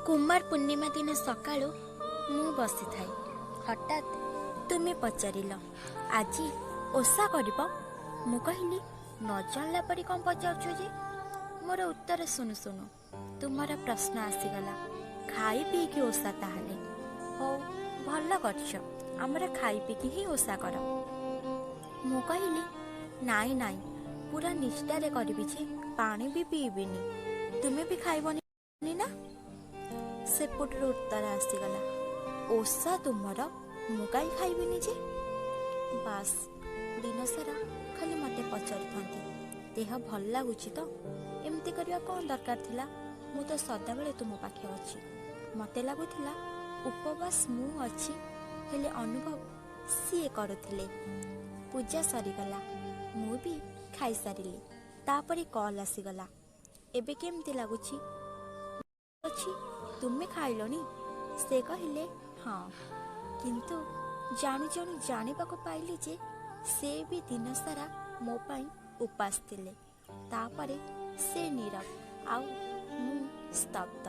କୁମାର ପୂର୍ଣ୍ଣିମା ଦିନ ସକାଳୁ ମୁଁ ବସିଥାଏ, ହଠାତ୍ ତୁମେ ପଚାରିଲ, ଆଜି ଓଷା କରିବ? ମୁଁ କହିଲି, ନ ଜାଣିଲା ପରି କ'ଣ ପଚାରୁଛ ଯେ? ମୋର ଉତ୍ତର ଶୁଣୁ ଶୁଣୁ ତୁମର ପ୍ରଶ୍ନ ଆସିଗଲା, ଖାଇ ପିଇକି ଓଷା ତାହେଲେ? ହଉ, ଭଲ କରିଛ, ଆମର ଖାଇ ପିଇକି ହିଁ ଓଷା କର। ମୁଁ କହିଲି, ନାଇଁ ନାଇଁ, ପୁରା ନିଷ୍ଠାରେ କରିବି ଯେ, ପାଣି ବି ପିଇବିନି। ତୁମେ ବି ଖାଇବନି ନା? ସେପଟରୁ ଉତ୍ତର ଆସିଗଲା, ଓଷା ତୁମର, ମୁଁ କାହିଁ ଖାଇବିନି ଯେ? ବାସ୍, ଦିନସାରା ଖାଲି ମୋତେ ପଚାରୁଥାନ୍ତି, ଦେହ ଭଲ ଲାଗୁଛି ତ? ଏମିତି କରିବା କ'ଣ ଦରକାର ଥିଲା? ମୁଁ ତ ସଦାବେଳେ ତୁମ ପାଖେ ଅଛି। ମୋତେ ଲାଗୁଥିଲା ଉପବାସ ମୁଁ ଅଛି, ହେଲେ ଅନୁଭବ ସିଏ କରୁଥିଲେ। ପୂଜା ସରିଗଲା, ମୁଁ ବି ଖାଇସାରିଲି। ତାପରେ କଲ୍ ଆସିଗଲା, ଏବେ କେମିତି ଲାଗୁଛି ଅଛି? ତୁମେ ଖାଇଲଣି? ସେ କହିଲେ ହଁ। କିନ୍ତୁ ଜାଣୁ ଜାଣୁ ଜାଣିବାକୁ ପାଇଲି ଯେ ସେ ବି ଦିନସାରା ମୋ ପାଇଁ ଉପାସ ଥିଲେ। ତାପରେ ସେ ନୀରବ ଆଉ ମୁଁ ସ୍ତବ୍ଧ।